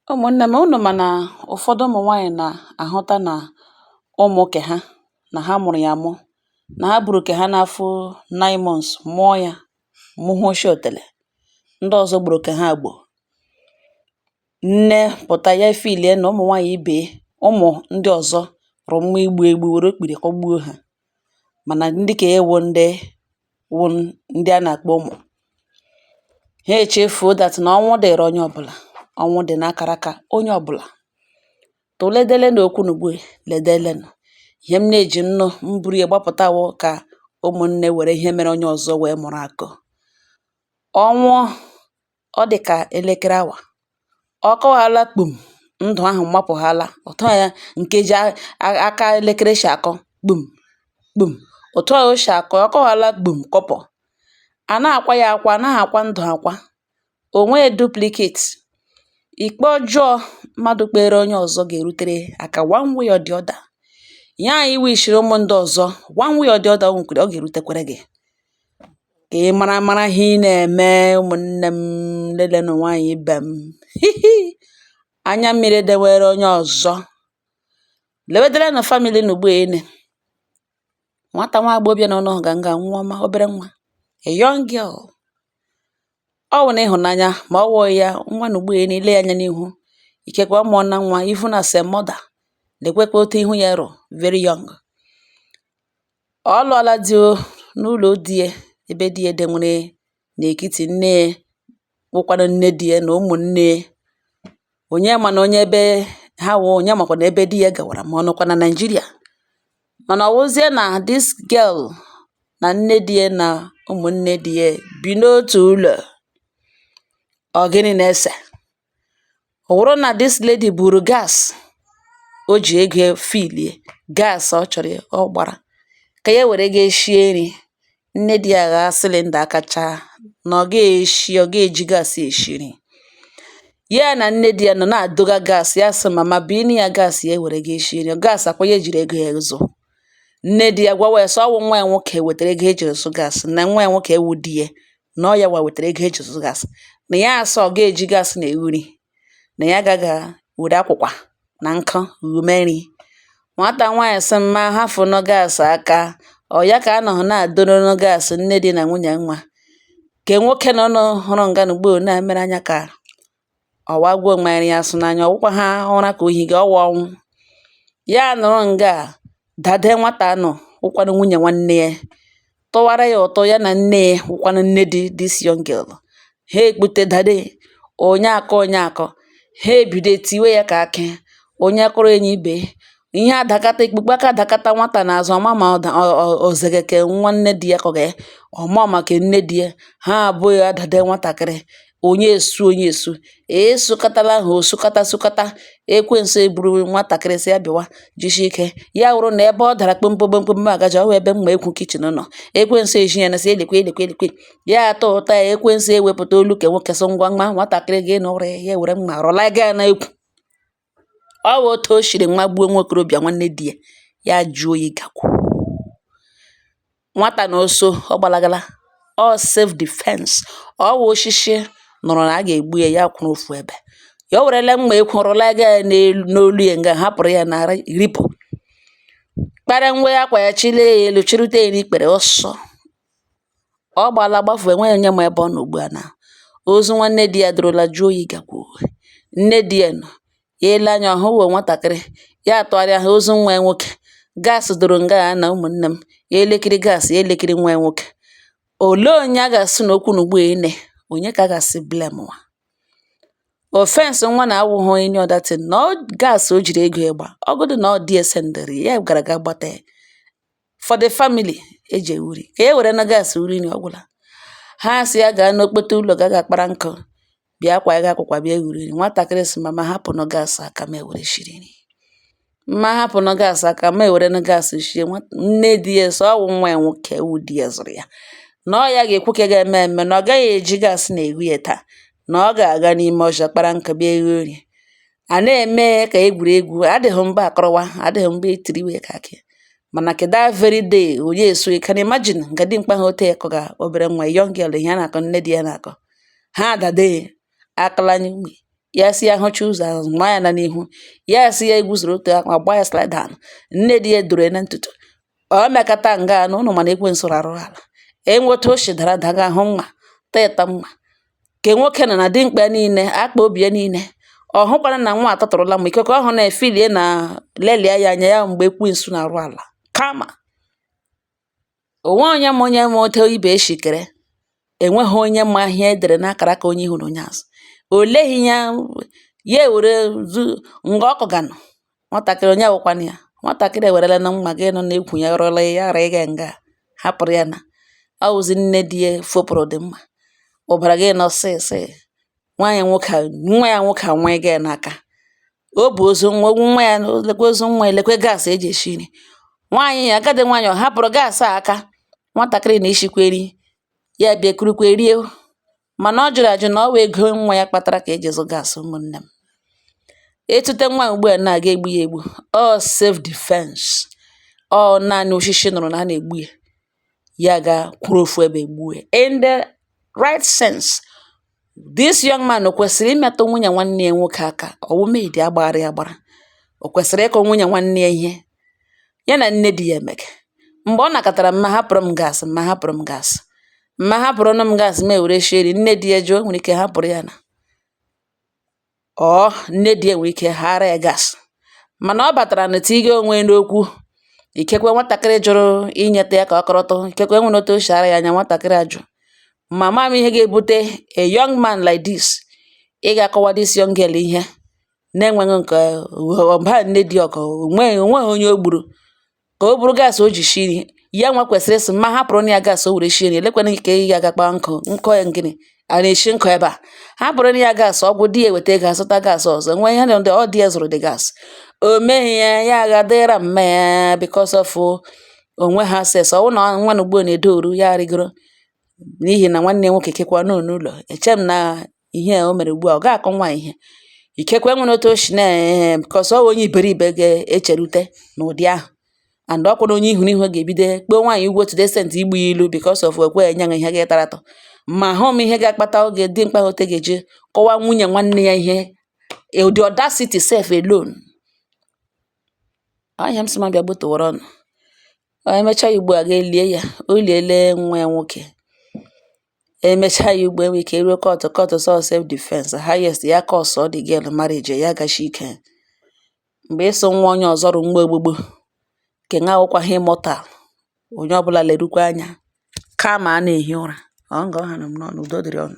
Ụmụ̀nnè m, unù mà nà ụ̀fọdụ ụmụ̀ nwaanyị̀ nà-àhụta nà ụmụ̀ kè ha nà ha mụ̀rụ̀ ya àmụ, nà ha bùrù kè ha n'afọ 9 months mụọ ya, mụhụ oshi òtèlè ndị ọzọ gbùrù kè ha gbò nne pụ̀ta ya feelie nà ụmụ̀ nwaanyị̀ ibè, ụmụ̀ ndị ọ̀zọ rụ̀ mma igbu̇ egbu wère okpìrì kọgbuo ha, mànà ndị kà ewu ndị wụ ndị a nà-àkpọ ụmụ̀ ha echefuo that nà ọnwụ dị̀rị onye ọbụlà, ọnwụ dị n'akara aka onye ọbụla. Tụledele n'okwu n'ugbu ledelenu ihe m na-eji nnu mburu ya gbapụta wụ ka ụmụnne were ihe mere onye ọzọ wee mụrụ akọ. Ọnwụ ọ dị ka elekere awa, ọ kụghala kpum, ndụ ahụ mapụghala ụtọ ya nkeji aka elekere shi akọ kpum kpum, otu a o shi akọ, ọ kụghala kpum kụpụ. A na-akwa ya akwa, anaghị akwa ndụ akwa, o nwee duplicate. Ikpe ọjọọ mmadụ̀ kpere onye ọ̀zọ gà-èrutere àkà one way or the other. Ihe ahụ i wishiri ụmụ̀ ndị ọ̀zọ one way or the other, o nwekwara ọ gà-èrutekwere gị. Kà ị mara mara ihe ị na-ème. Ụmụ̀nne m, lelenụ nwaanyị̀ ibe m anya mmiri edewere onye ọ̀zọ. Lewedelenụ family nụ ugbu a ene. Nwatà nwa agbọghọbịa nọ n'ụlọ nga nwa ọma, obere nwa, a young girl. Ọ wụ na ịhụnanya ma ọ wụghị ya nwa na ugbu a ile ya anya n'ihu, ikekwe ọ mụọ na nwa even as a mother. Lekwekwa otu ihu ya rụ, very young. Ọ lụọla di o n'ụlọ di ya, ebe di ya denwere n'etiti nne ya wụkwanụ nne di ya na ụmụnne ya. Onye ma na onye ebe ha wụ, onye makwa na ebe di ya gawara, ma ọ nọkwa na Nigeria. Mana ọ wụzie na this girl na nne di ya na ụmụnne di ya bi n'otu ụlọ. Ọ gịnị na-ese? Ọ wụrụ na this lady buru gas o ji ego fillie gas ọ chọrọ, ọ gbara ka ya were ga shie nri. Nne di ya ghaa cylinder akacha na ọ ga-eshi, ọ ga-eji gas eshi nri. Ya na nne di ya nọ na-adọga gas, ya sị mama bini ya gas ya ewere ga eshi nri, gas akwa ya ejiri ego ya zụ. Nne di ya gwawa ya sị ọ wụ nwa ya nwoke wetara ego ejiri zụ gas, na nwa ya nwoke ewu di ya, na ọ ya nwa wetara ego eji zụ gas, na ya asị ọ ga-eji gas na-eghu nri, na ya agaghị were akwụkwa na nkụ ghume nri. Nwata nwaanyị sị mma hafụnụ gas aka, ọ ya ka a nọ na-adọrọ gas nne di na nwunye nwa ke nwoke nọ nụ hụrụ nga n'ugbo na-emere anya ka ọwa agwọ nwere ya asụ n'anya, ọwụkwa ha ụra ka ohi gị ọwa ọnwụ. Ya nọrọ nga dade nwata nọ wụkwanụ nwunye nwanne ya, tụwara ya ụtọ, ya na nne ya wụkwanụ nne di this young girl, ha ekpute dade onye akọ onye akọ, ha ebido tiwe ya ka akị onye kụrụ enyi ibe ihe adakata ikpukpe aka dakata nwata n'azụ, ọma ma ozegeke nwanne di ya kọga ya, ọma maka nne di ya. Ha abụọ ya dade nwatakịrị, onye esu onye esu esukatala ha osukata sukata. Ekwensu eburu nwatakịrị sị ya bịawa jisie ike ya wụrụ na ebe ọ dara kpomkpomkpom agaji ọ wụ ebe mma ekwu kitchen nọ. Ekwensu eji ya na sị elekwe elekwe elekwe ya atọ ụtọ ya. Ekwensu ewepụta olu ke nwoke sị ngwa nwa nwatakịrị gị nụrụ ya, were mma rụlaga ya n'ekwu. Ọ wụ otu o shiri nwa gbuo nwa okorobịa nwanne di ya, ya jụọ oyi gakwụ nwata na oso ọ gbalagala. Ọ self defense, ọ wụ oshishi nụrụ na a ga-egbu ya, ya kwụrụ ofu ebe, ya o werele mma ekwu rụlaga ya n'elu n'olu ya nga hapụrụ ya na ripụ kpara nwa akwa ya, chilie ya elu, chirute ya n'ikpere ọsọ. Ọ gbala gbafuo, enweghị onye ma ebe ọ nọ ugbu a. Na ozu nwanne di ya dorola jụọ oyi gakwuo nne di ya nọ ya ele anya ọhụwo nwatakịrị ya atụgharịa ha ozu nwa ya nwoke. Gas doro nga a na ụmụnne m ya elekiri gas, ya elekiri nwa ya nwoke. Olee onye a ga-asị na okwu na ugbu a ene, onye ka a ga-asị blame nwa offense nwa na awụghị any other thing na ọ gas o jiri ego ya gba ọgụdụ na ọ di ya sendịrị ya gara ga gbata ya for the family eji ewuri ka e were na gas uri nri ọgwụla. Ha sị ya gaa n'okpete ụlọ ga ga kpara nkụ bịa kwa ya ga akwụkwa bịa ewuri nri. Nwatakịrị sị mama hapụnụ gas aka m ewere shiri nri, mma hapụnụ gas aka m ewere nụ gas shie. Nne di ya sị ọ wụ nwa ya nwoke wụ di ya zụrụ ya, na ọ ya ga-ekwu ka ga-eme eme, na ọ gaghị eji gas na-eghu ya taa, na ọ ga-aga n'ime ọhịa kpara nkụ bịa eghe nri. A na-eme ka egwuregwu adịghị mgbe akọrọwa, adịghị mgbe etiriwe ka akị, mana ke that very day onye esu. You can imagine nga dimkpa ha ote kọga obere nwa young girl ihe a na-akọ nne di ya na-akọ ha dade akala n'igwe. Ya sị ya hụcha ụzọ̀ ahụ̀ maa ya na n'ihu, ya sị ya egwuzoro otu akpa gba ya slide down, nne di ya doro ya na ntutu. Ọ mekata nga na ụnụ mana ekwensu rarụ ala enweta oshi dara ada ga hụ mma tịta mma ke nwoke nọ na dimkpa niile akpa obi ya niile. Ọ hụkwara na nwa atụtụrụla ma ikekwe ọ hụ na efilie na lelia ya anya ya mgbe ekwensu na-arụ ala kama onwe onye ma onye ma otu ibe eshikere. Enweghị onye ma ihe edere n'akara aka onye ihu na onye azụ. Oleghi ya ya ewere zu nga ọkụganụ nwatakịrị onye awụkwanụ ya nwatakịrị ewerela na mma gị nọ na-ekwu ya rụọla ya ara ịga nga hapụrụ ya na ọ wụzi nne di ya fopụrụ dị mma ụbara gị nọ sị sị nwa ya nwoke a nwa ya nwoke anwụ ịga ya n'aka. O bu ozu nwa nwa ya lekwa ozu nwa ya, lekwe gas eji eshi nri. Nwaanyị ya agadi nwaanyị ọ hapụrụ gas a aka nwatakịrị na-eshikwa nri ya bịa ekurukwe rie, mana ọ jụrụ ajụ na ọ wụ ego nwa ya kpatara ka eji zụ gas. Ụmụnne m, etute nwa ugbu a na-aga egbu ya egbu, ọ self defense, ọ naanị oshishi nụrụ na a na-egbu ya, ya ga kwuru ofu ebe gbuo ya. In the right sense, this young man kwesịrị imetụ nwunye nwanne ya nwoke aka? Ọwụ maid agbara ya agbara, o kwesịrị ịkụ nwunye nwanne ya ihe ya na nne di ya emege mgbe ọ nakọtara mma hapụrụ m gas, mma hapụrụ m gas, mma hapụrụ m gas ma ewere shie nri. Nne di ya jụọ, o nwere ike hapụrụ ya na ọ nne di ya nwere ike ghara ya gas, mana ọ batara na tiga onwe n'okwu. Ikekwe nwatakịrị jụrụ inyeta ya ka ọ kọrọtụ, ikekwe enwere otu o si ara ya anya nwatakịrị ajụ. Ma ama m ihe ga-ebute a young man like this ị ga-akọwa this young girl ihe na-enweghị nke ọba nne di ọgụ onweghị onweghị onye o gburu ka o buru gas o ji shi nri. Ya nwa kwesịrị ịsị mma hapụrụ na ya gas o were shie nri, elekwana nke ị ga-aga kpaa nkụ nkụ ya ngịnị a na-eshi nkụ ebe a. Hapụrụ na ya gas ọgwụ di ya eweta ego azụta gas ọzọ nwee ihe ndị ọ di ya zụrụ the gas. O meghị ya, ya aga dịra mma ya because of onwe ha access. Ọ wụ na nwa na ugbu a na-edo oru ya rigoro n'ihi na nwanne ya nwoke kekwa nọ n'ụlọ. Eche m na ihe a o mere ugbu a ọ ga-akụ nwa ihe ikekwe nwere otu o si na because ọ wụ onye iberibe ga-echerute n'ụdị ahụ, and ọ kwụrụ onye ihu n'ihu ga-ebido kpọọ nwaanyị ụgwọ to the extent igbu ya ilu because of ekwe enye ya ihe ga-etara atọ. Ma hụ m ihe ga-akpata oge dimkpa ote ga-eji kọwaa nwunye nwanne ya ihe, the audacity sef alone. Ọ ihe m sị m bịa gbutowara ọnụ. Emechaa ya ugbu a ga-elie ya, o liele nwa ya nwoke. Emechaa ya ugbu a, enwere ike ruo court, court sọ self defense highest ya curse the girl marriage ya gashi ike mgbe ịsụ nwa onye ọzọ rụ nwa ogbugbu nke nga awụkwaghị immortal. Onye ọbụla lerukwa anya kama a na-ehi ụra ọ nga ọ hara m n'ọnụ. Udo dịrị ọnụ.